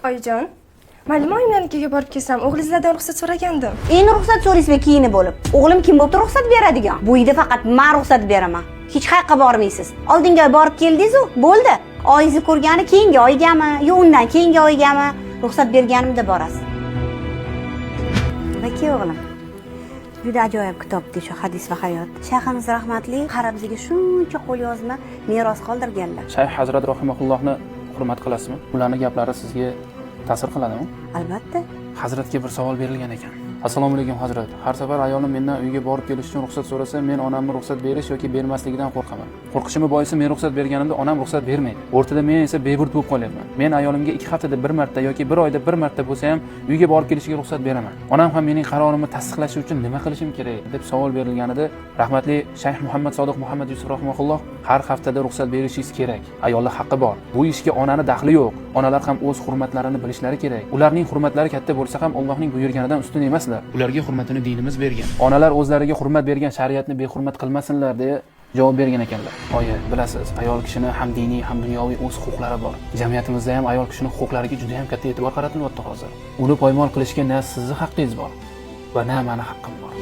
Oyijon, maylimi, oyimlarnikiga borib kelsam? O'g'lingizlardan ruxsat so'ragandim. Endi ruxsat so'raysizmi kiyinib bo'lib? O'g'lim kim bo'pti ruxsat beradigan? Bu uyda faqat man ruxsat beraman. Hech qayoqqa bormaysiz. Oldingi oy borib keldingiz-u, bo'ldi. Oyingizni ko'rgani keyingi oygami, yo undan keyingi oygami, ruxsat berganimda borasiz. Baki o'g'lim. Juda ajoyib kitobdi shu "Hadis va hayot". Shayximiz rahmatli qarab bizga shuncha qo'lyozma meros qoldirganlar. Shayx hazrat rohimaullohni hurmat qilasizmi? Ularni gaplari sizga ta'sir qiladimi? Albatta. Hazratga bir savol berilgan ekan. "Assalomu alaykum, hazrat. Har safar ayolim mendan uyga borib kelish uchun ruxsat so'rasa, men onamni ruxsat berish yoki bermasligidan qo'rqaman. Qo'rqishimni boisi, men ruxsat berganimda onam ruxsat bermaydi. O'rtada men esa beburd bo'lib qolyapman. Men ayolimga 2 haftada bir marta yoki bir oyda bir marta bo'lsa ham uyga borib kelishiga ruxsat beraman. Onam ham mening qarorimni tasdiqlashi uchun nima qilishim kerak?" deb savol berilganida, rahmatli Shayx Muhammad Sodiq Muhammad Yusuf rahimahulloh: "Har haftada ruxsat berishingiz kerak. Ayollar haqqi bor. Bu ishga onani daxli yo'q. Onalar ham o'z hurmatlarini bilishlari kerak. Ularning hurmatlari katta bo'lsa ham, Allohning buyurganidan ustun emaslar. Ularga hurmatini dinimiz bergan. Onalar o'zlariga hurmat bergan shariatni behurmat qilmasinlar", deya javob bergan ekanlar. Oyi, bilasiz, ayol kishini ham diniy, ham dunyoviy o'z huquqlari bor. Jamiyatimizda ham ayol kishini huquqlariga juda ham katta e'tibor qaratilyapti hozir. Uni poymol qilishga na sizni haqqingiz bor va na mani haqqim bor.